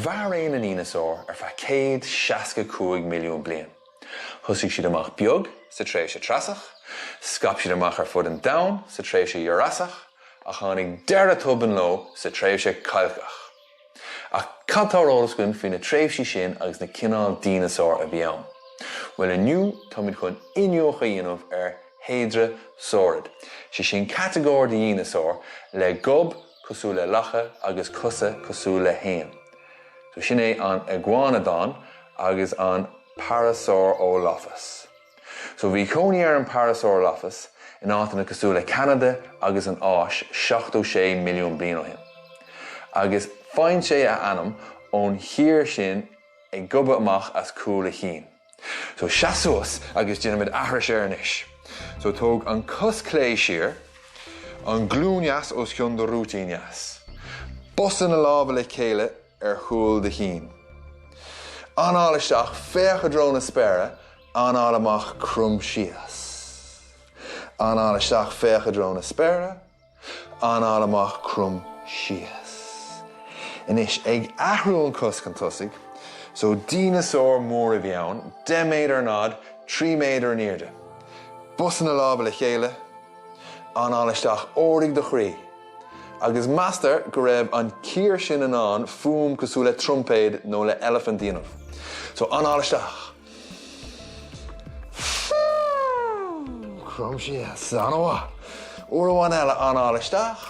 Mhair ré na ndíneasár ar feadh 165 milliún bliain. Thosaigh siad amach beag sa tréimhse Treasach, scaip siad amach ar fud an domhain sa tréimhse Ghiúrasach, ach tháinig deireadh tobann leo sa tréimhse Chailceach. Ach cad tá ar eolas againn faoi na tréimhsí sin agus na cineál díneasár a bhí ann? Bhuel inniu táimid chun iniúchadh a dhéanamh ar hadrosaurid, sé sin catagóir de dhíneasár le gob cosúil le lacha agus cosa cosúil le héan. So sin é an Iguanodon agus an Parasaurolophus. So bhí cónaí ar an Parasaurolophus in áiteanna cosúil le Ceanada agus an Áis 76 milliún bliain ó shin. Agus faigheann sé a ainm ón chíor sin ag gobadh amach as cúl a chinn. So seas suas agus déanfaimid aithris air anois. So tóg an cos clé siar, an glúin dheas os cionn do rúitín dheas. Bosa na lámha le chéile ar chúl do chinn. Anáil isteach, féach i dtreo na spéire, anáil amach, crom síos. Anáil isteach, féach i dtreo na spéire. Anáil amach, crom síos. Anois, ag athrú an cos chun tosaigh, so dineasár mór a bhí ann, 10 méadar in fhad, 3 méadar in airde. Bosa na lámha le chéile, anáil isteach, ardaigh do chroí. Agus meastar go raibh an cíor sin in ann fuaim cosúil le troimpéad nó le eilifint a dhéanamh. So anáil isteach. Crom síos. An-mhaith. Uair amháin eile, anáil isteach.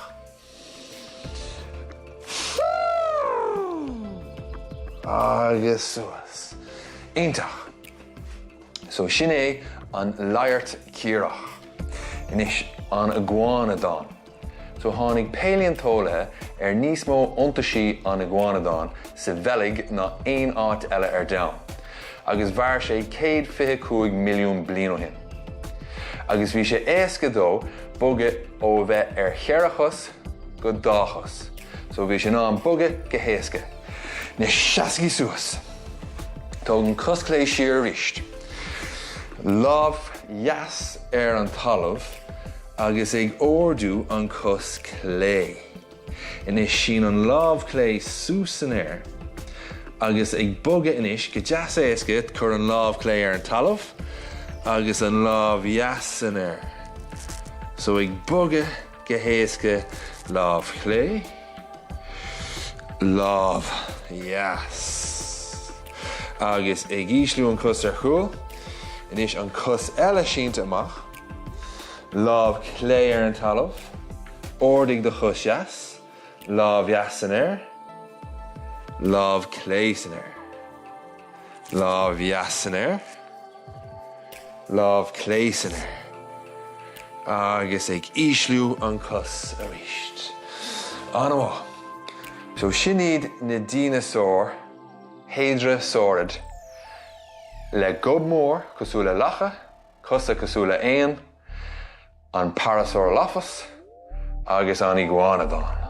Agus suas. Iontach. So sin é an laghairt cíorach. Anois, an iguanadon. So tháinig pailiontólaithe ar níos mó iontaisí an iguanodon sa Bheilg ná aon áit eile ar domhan, agus mhair sé 125 milliún bliain ó shin. Agus bhí sé éasca dó bogadh ó a bheith ar cheithre chos go dá chos. So bhí sé in ann bogadh go héasca. Anois seasaigí suas. Tóg an cos clé siar arís. Lámh dheas ar an talamh. Agus ag ardú an cos clé. Anois sín an lámh clé suas san aer agus ag bogadh anois go deas éasca cuir an lámh clé ar an talamh agus an lámh dheas san aer. So ag bogadh go héasca lámh chlé, lámh dheas. Agus ag ísliú an cos ar chúl. Anois an cos eile sínte amach. Lámh chlé ar an talamh, ardaigh do chos dheas, lámh dheas san aer, lámh chlé san aer, lámh dheas san aer, lámh chlé san aer, agus ag ísliú an cos arís. An-mhaith. So sin iad na dineasáir hadrosaurid le gob mór cosúil le lacha, Cosa cosúil le éan, an Parasaurolophus agus an Iguanodon.